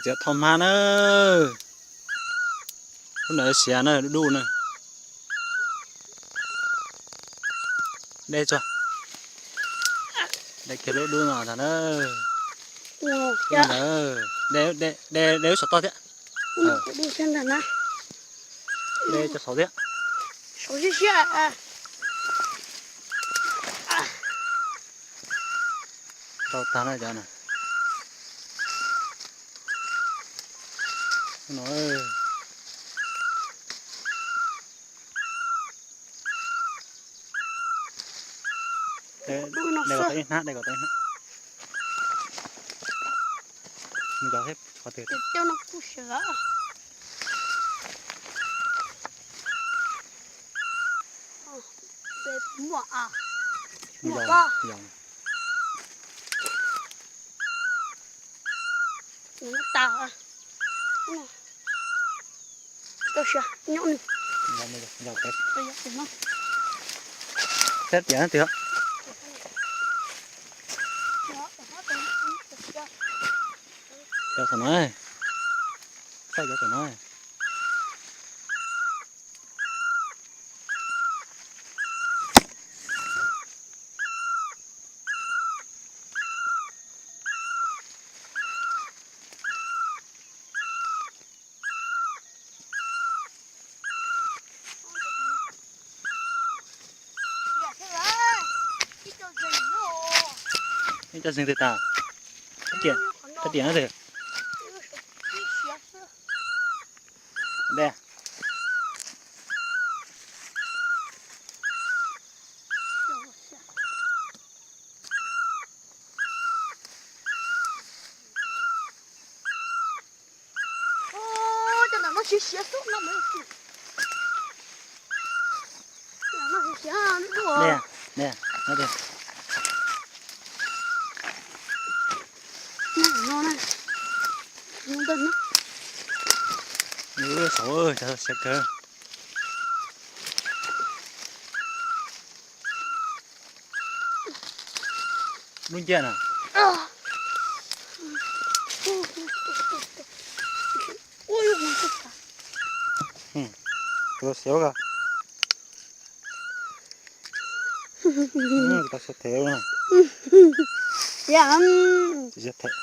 Txiav tho hmab na. Lub ntawd siav na, dub dub na. De tso. De kiag lub dub no ntag na. De, de lub saum toj thiab. De cov saud thiab. Tau tag na cov na. No. De kom tau ib hnab, de kom tau ib hnab. Mus cov thiab qhov twg. Muaj. Tau siav nyob ni. Teb tias twg. Cov thaum no, cov thaum no. Ib co zeeg twg tas? Thab tiam, thab tiam twg? De. Saud, siav kawg. Lub nciab na. Tus siav kawg. Tau siav them na. Siav them.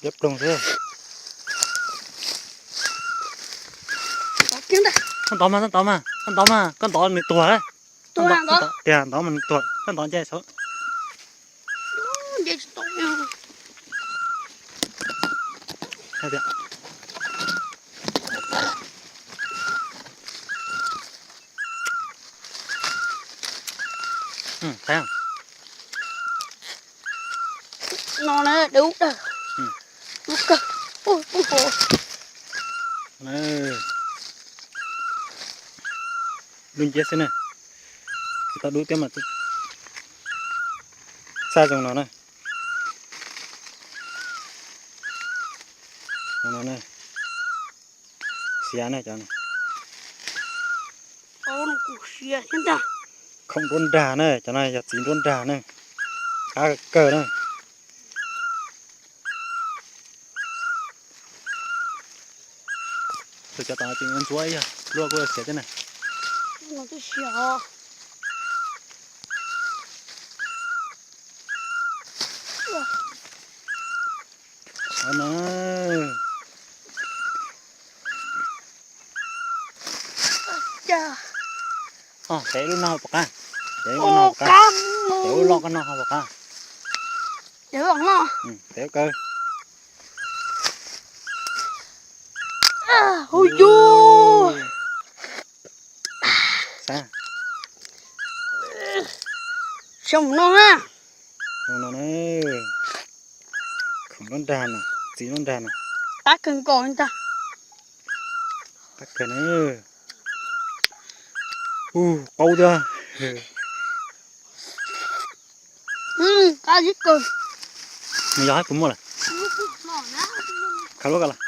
Liab ploog xwb. Koj ntov mas, koj ntov mas, koj ntov mas, koj ntov nws tuag. Tiag, ntov mas nws tuag, koj ntov nce saud. No na, dub dawg. Dub kawg. Ui, ui, ui. Dub nciab xwb na. Tsis tau dub thiab mas txaj zoo no na. Zoo no na. Siav na cov no. Khoom nruab nrag na, cov no yog txiv nruab nrag na. Qab kawg na. Tus cov tom no ces ntxuav ib yam luaj kuj siav thiab na. Qhov no. Tev lub no pom qab. Tev lub no pom qab. Tev lub loj qab no ho pom qab. Tev lub kawg. Hu yus. Xyoo no na. Khoom nruab nrag no, txiv nruab nrag no. Qab kawg nkaus li ntag. Qab kawg na. Ub, qaub tiag. Qab zib kawg. Nws yog hab puas muaj lawm? Khav lub ko lawm.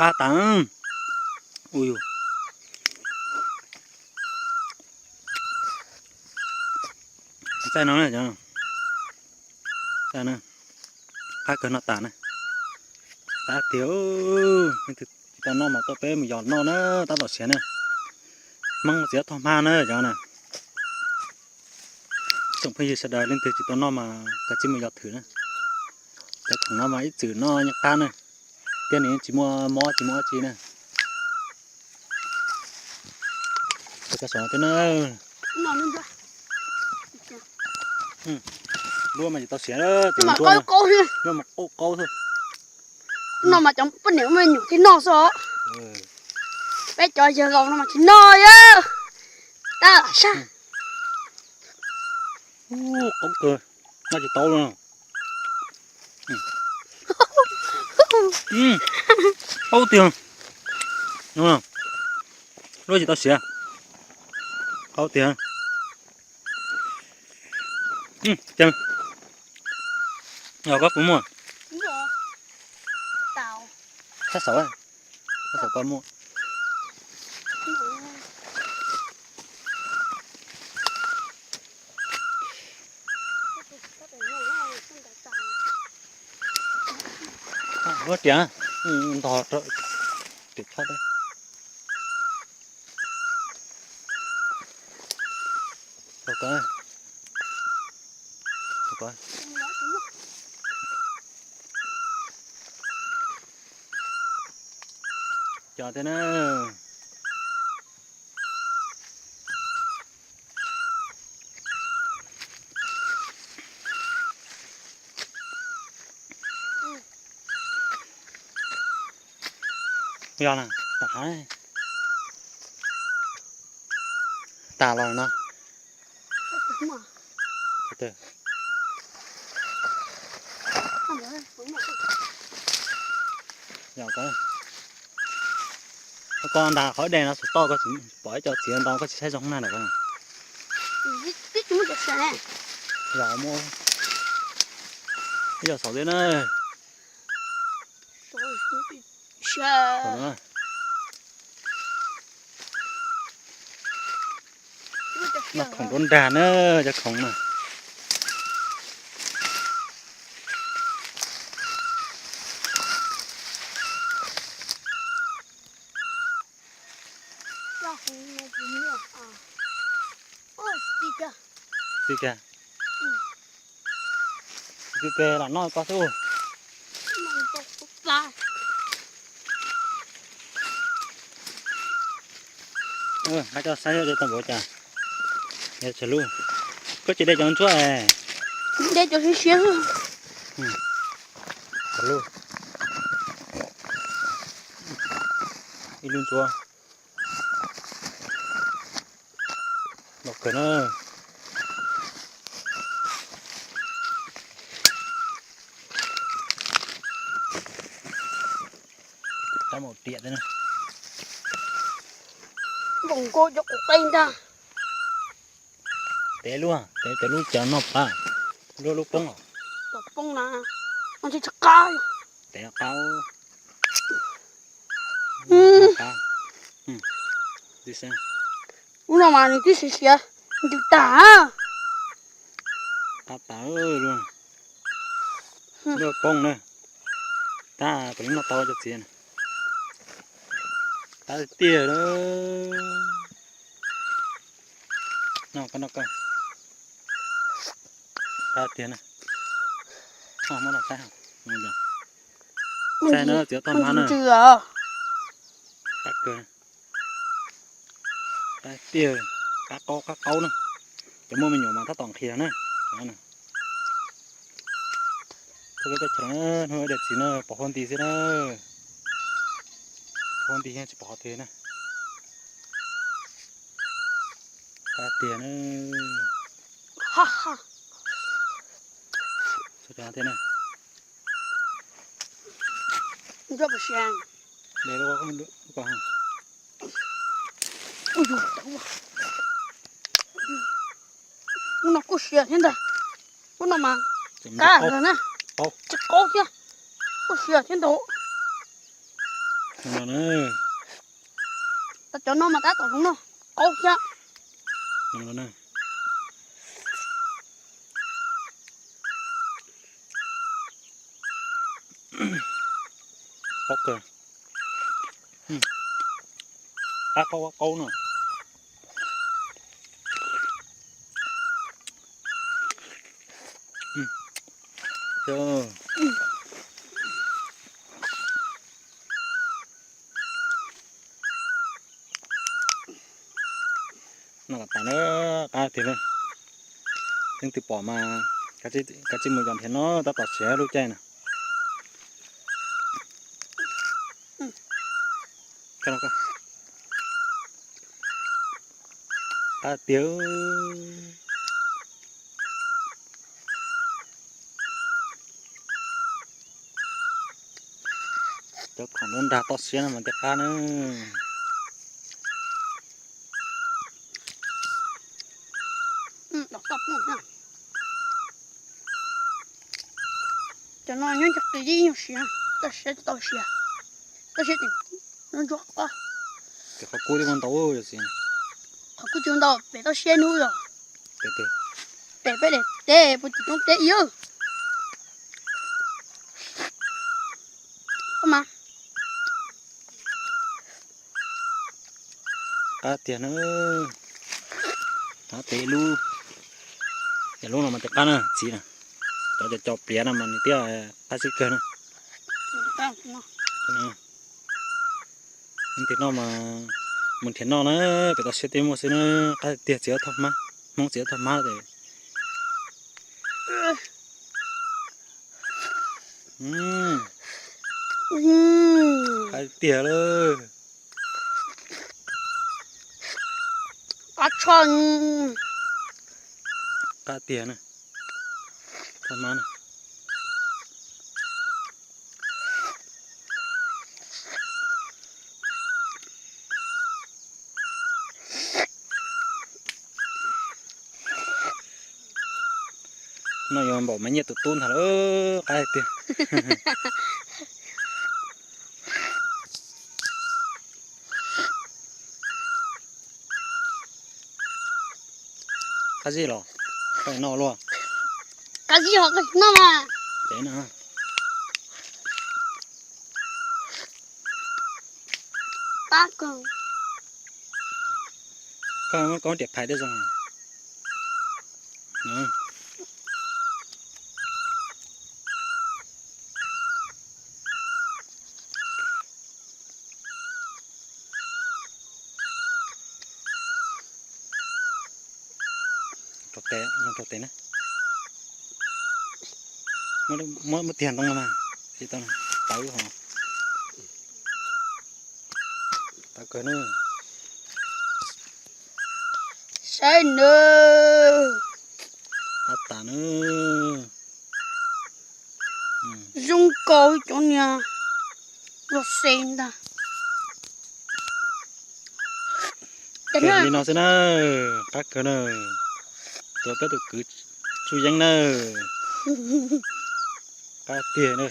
Qab tas. Ui yus. Txaij no na, txaij na, qab kawg no tas na. Qab tiag, leej twg tsis tau noj mas tuaj peb mus yos noj na, tab tom siav na. Hmoob txiav toj hmab na cov na. Tsoom phooj ywg sawv daws leej twg tsis tau noj mas kav tsij mus yos thwm na. Cov khoom no mas ib txwm noj yeej qab na, thiab nws yeej tsis muaj mob tsis muaj dab tsi na. Saum no thiab na. Lub mas tsis tau siav, lub mas qaub qaub xwb. No mas cov poj niam me nyuam thiaj noj xwb os. Peb cov yawg laus no mas tsis noj. Tab sab. Qaub kawg, noj tsis tau li. Qaub tiag. Lub tsis tau siav. Qaub tiag. Koj puas muaj? Sab saud, sab saud koj muaj. Ua tias ntog rau tim chob teb. Cov thiab na. Yog na, tas los no. Koj nta qhov dej no saum toj, koj pom ib co txiav ntau koj tsis saib zoo na. Yog muaj ib co saud thiab na. Noj khoom rau nrag na, cov khoom na. Txiv kag. Txiv kag lam noj koj xwb. Nqa coj saib de tau npaum cas. Yog tsawg lub? Koj tsis de cov ntsuab. De cov siav siav. Tsawg lub? Ib lub ntsuab. Los kawg na. Tab maum riam thiab na. Npaum nkaus cov qub qe ntag. Tev lub, tev cov lub cov noj pab. Lub lub poob os. Cov poob na, no tsis qab. Tev qab. Qab. Ub no mas nws twb siav siav ntws tag. Qab tas lub, lub poob na. Tab tom noj tau cov txiv na. Qab tiag. Noj koj, noj koj. Qab tiag na. Muab no saib, saib no txiav toj hmab na. Qab kawg. Qab tiag, qab qaub qab qaub na. Cov muaj me nyuam mas tab tom nqhis na. Thov peb teb chaws hnub dej txiv na pom huab nti xwb na. Huab nti yeej tsis pom qhov twg na. Qab tiag na. Sawv daws thiab na. Ub no kuj siav thiab ntag. Ub no mas kab lawm na. Tsis qaub thiab. Kuj siav thiab ntag. No na. Tau cov no mas tab tom zoo no, qaub thiab. No na. Qaub kawg. Ab, qaub qaub no. No tas na, qab tiag na. Leej twg pom mas kav tsij mus yos nrhiav no, tab tom siav lub caij na. Qab tiag. Cov khoom no nrag toj siab no mas thiaj qab na. Cov no nyob ncig qis ib nyuag siav, toj siab tsis tau siav, toj siab tseem ntsuab qab. Ces qhov kub twb muaj ntau yom xij. Qhov kub tsis ntau, pem toj siab hnub yom. Pem peb daim teb puag tim roob teb ib yam. Koj mas. Qab tiag na. Qab tiag lub. Yam lub no mas tias qab na txiv na. Cov cov cov pliav no mas nws thiaj qab xwb kawg na. Nws tias noj mas mus nrhiav noj na, pem toj siab twb muaj xwb na, qab tiag txiv thoj hmab, Hmoob txiv thoj hmab ces. Qab tiag lawm. Qab tshoj. Qab tiag na. Thoj hmab na. No yuav npaum Maiv Nyiaj tus tub ntag lawm, qab tiag. Qab zib los, koj noj luaj. Qab zib ho koj noj mas. Ces no. Qab kawg. Koj muab koj riam phais thiaj zoo. Rau tes, rau tes na. Muab, muab tiag ntoo mas, tsis tau tawv ho. Tawv kawg na. Saib nawb. Tab tas na. Zoo nkaus cov niag luag se ntag. Li no xwb na, qab kawg na. Tuav peb tus kwv Tsuj Yeeb na. Qab tiag na.